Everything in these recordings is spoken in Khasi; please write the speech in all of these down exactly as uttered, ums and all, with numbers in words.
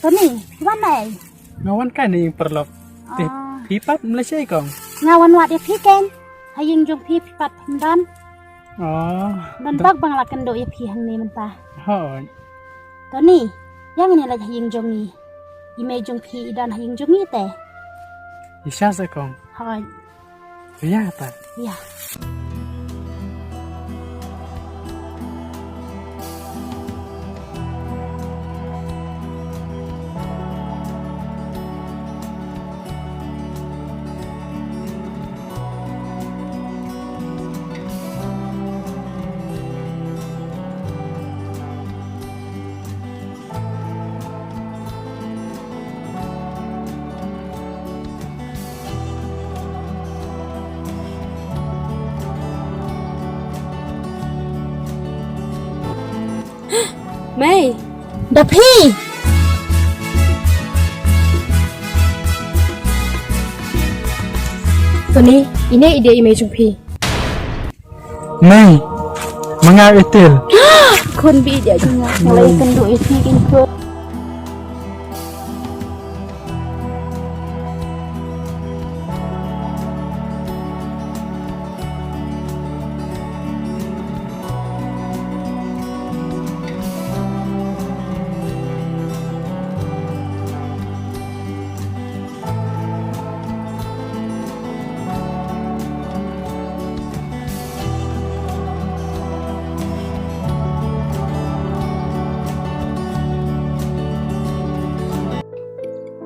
Tony, phi wan na ei? Nga wan kai na ïing paralok. Te Ah. phi pat mlei shei kong? Nga wan wad ïa phi ken. Ha ïing jong phi phi pat phim don. Oh. Don bak ba nga la kynduh ïa phi hangne mynta. Hooid. Tony, ïa ngin ïa leit ha ïing jong ngi. I mei jong phi i don ha ïing jong ngi te. Ïa sha se kong. Hooid. Ïa ta. Ïa. Mei. Da phi. Tony, ine i dei i mei jong phi. Mei, ma nga Itil. Khun bih ïa jong nga. Nga la ïakynduh ïa phi kin khun.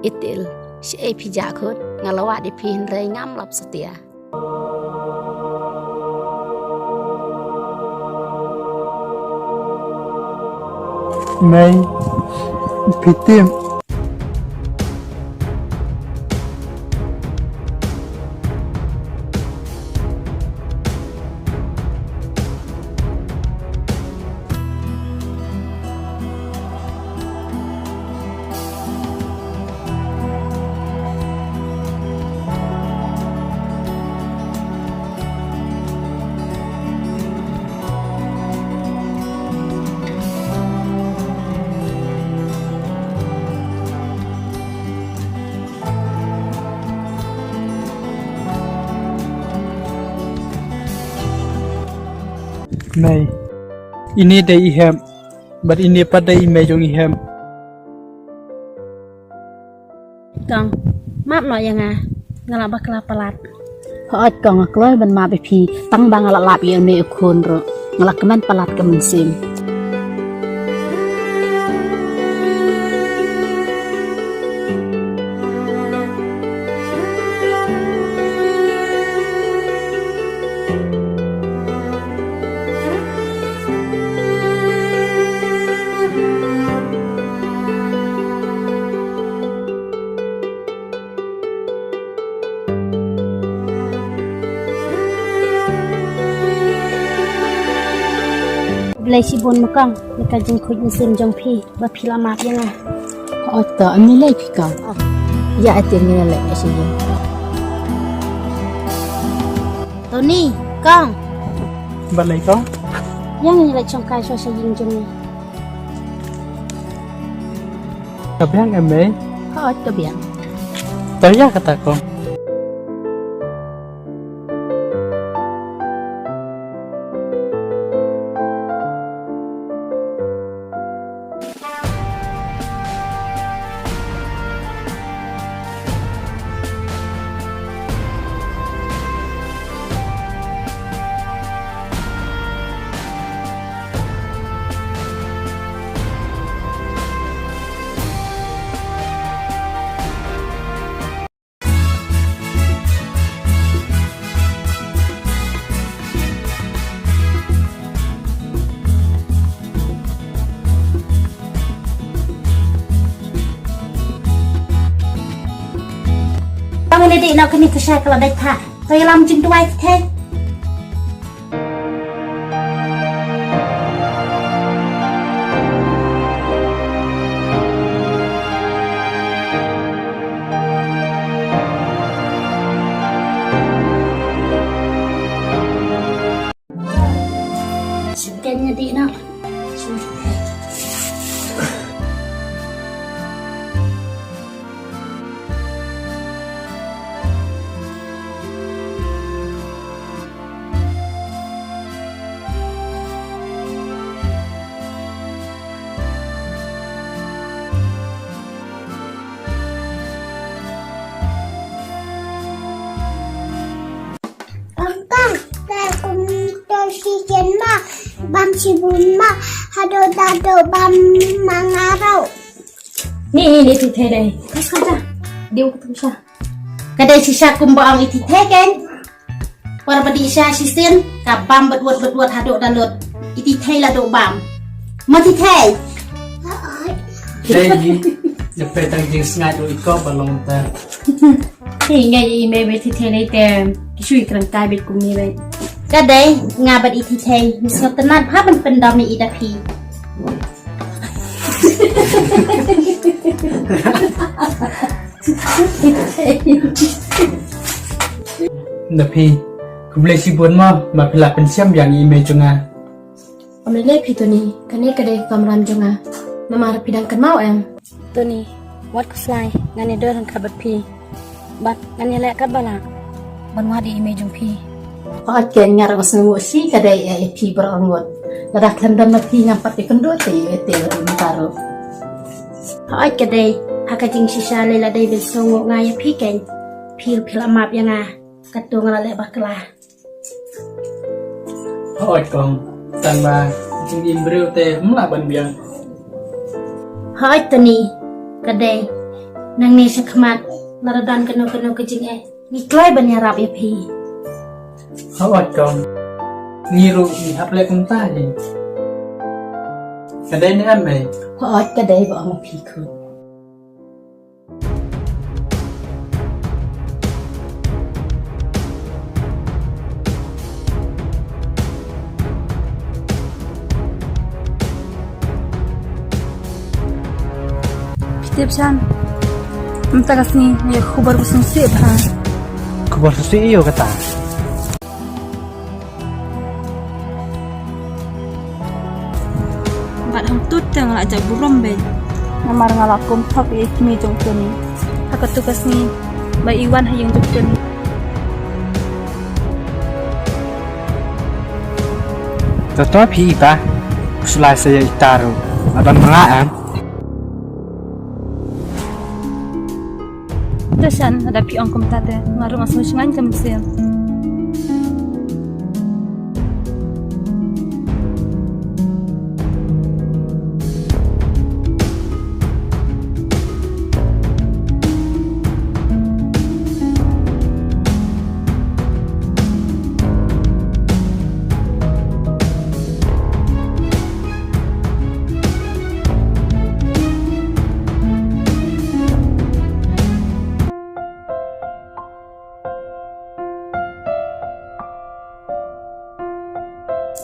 Itil, shaei phi jah khun, nga la wad ïa phi hynrei ngam lap satia. Mei, phi tip. Mei, ine dei i hep, bad ine pat dei i mei jong i hep. Kong, map noh ïa nga, nga la bakla palat. Hooid kong, nga kloi ban map ïa phi, tang ba nga la lap ïa une u khun ruh, nga la kmen palat ka mynsiem. Khublei shibun ma kong, ïa ka jingkhuid mynsiem jong phi. Ba phi la map ïa nga. Hooid to, ym lei phi kong. Ïa, ati ngin leit sha ïing. Tony, kong. Balei kong? Ïa ngin leit shongkai shuwa sha ïing jong ngi. Ka biang em mei? Hooid ka biang. To ïa kata kong. Tang ïa dei na kane ka sha ka la dei tha. To ïalam jingduwai te. Shu kren ïa dei na. Shu. Bam shibun ma, haduh daduh bam ma nga ruh. Ni, ni, ni, Thithei dei. Kas ka ja. Diu ka tu sha. Ka dei shisha kumba ong i Thithei keiñ. Por ba dih sha shisien, ka bam bad wad bad wad haduh da lut. I Thithei la duh bam. Ma Thithei. Dei ni, ne pe tang jingsngaid ruh i ko ba long ta. Hi nga i mei bad Thithei dei te, ki shu i krang kai bad kumne bad. Ka dei, nga bad i Thithei, ngi sngewtynnat bha ban pyndam ïa i da phi. Da phi, khublei shibun mo, ba phi la pynshem biang ïa i mei jong nga. Ym lei lei phi Tony, kane ka dei ka kamram jong nga. Namar phi dang kynmaw em. Tony, wat khuslai, ngan ïadon ryngkat bad phi. Bad ngan ïaleh katba lah ban wad ïa i mei jong phi. Hooid keiñ, nga ruh nga sngewnguh shi ka dei ïa phi baroh arngut. Lada khlem don ma phi ngam pat ïakynduh te ïa te ruh mynta ruh. Hooid ka dei, ha ka jingshisha lei la dei ban sngewnguh nga ïa phi keiñ. Phi ruh phi la map ïa nga. Katto nga la leh bakla. Hooid kong, tang ba jingim briew te ym lah ban biang. Hooid Tony, ka dei, nangne shakhmat, lada don kano kano ka jingeh, ngi kloi ban ïarap ïa phi. Hooid kong, ngi ruh ngi hap leh kumta hi. Ka dei ne em mei? Hooid ka dei ba ong phi khun. Phi tip Jan, mynta ka sngi nga ïoh khubor ba sngewsih bha. Khubor sngewsih ïa u kata. Bad hangtu te nga la jah burom beit. Namar nga la kum thok ïa i kmie jong u Tony. Ha katu ka sngi ba i wan ha ïing jong u Tony. To to phi i ba. Khuslai sa ïa ita ruh. Aban ma nga em. Te shen, lada phi ong kumta te nga ruh nga sngew shngaiñ ka mynsiem.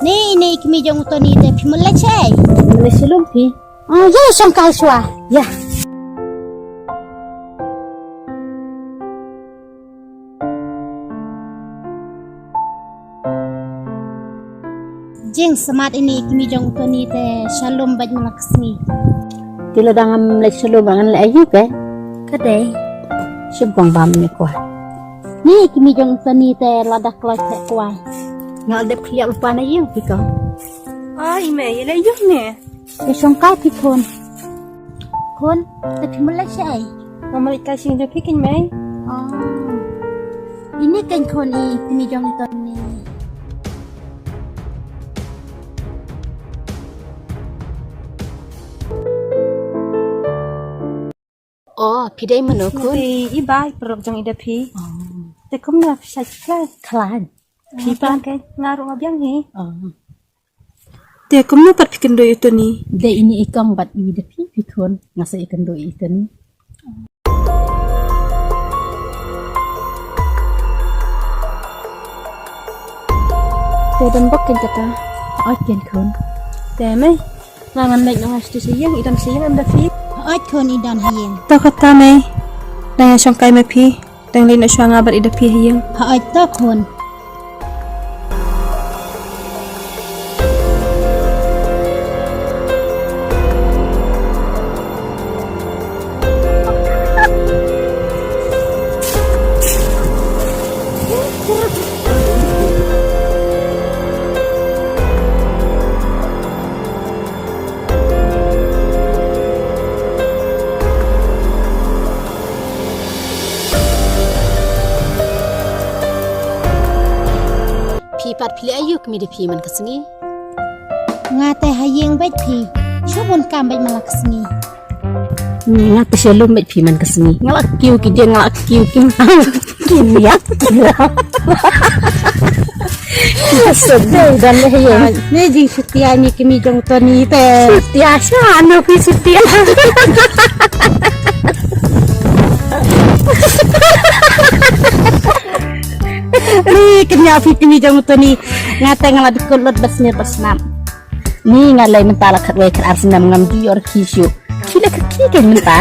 Ni, ni i kmie jong u Tony te phi mut leit shaei? Leit sha lum phi. Oh, ïa shong kai shuwa. Ïa. Jingsmat ine i kmie jong u Tony te sha lum bad mynta ka sngi. Te lada ngam leit sha lum ba ngan leit aïu ke? Ka dei. Shibun bam ne kwai. Ni i kmie jong u Tony te lada kloi te kwai. Nga dep khlieh lypa na ïing phi ko. Ai mei, ïa leit aïu ne? Ïa shong kai phi khun. Khun, te phi mut leit shaei? Nga mut leit kai sha ïing jong phi keiñ mei. Oh. Ine keiñ khun i kmie jong i Tony. Oh, phi dei mano khun? Nga dei i bai paralok jong i da phi. Oh. Te kumno phi shait khlaiñ? Khlaiñ. Phi pat? Nga ruh nga biang hi. Oh. Te kumno pat phi kynduh ïa u Tony? Dei ine i kong bad i da phi phi khun, nga sa ïakynduh ïa u Tony. Te don bok keiñ kata. Oi keiñ khun. Te mei, nga ngan leit noh sha ïing, i don sha ïing em da phi? Oi khun, i don ha ïing. To kata mei. Dang ïa shong kai ma phi. Dang leit noh shuwa nga bad i da phi ha ïing. Hooid to khun. Phi pat phi leh aïu kmie da phi man ka sngi? Nga te ha ïing bad phi. Shu bun kam bad man la ka sngi. Nga te shalom bad phi man ka sngi. Nga la kiew ki dieng, nga la kiew ki mrang. Ki miat ki la. Sedai dan le ïing. Ni jing setia ni kmie jong Tony te. Setia sha no phi setia. Ni kmie phi kmie jong Tony. Nga te nga la dikut lut bas ni bas nam. Ni nga lei mynta la khatwei khat ar snem ngam ju ïoh rkhie shuh. Khie la khatkhie kein mynta.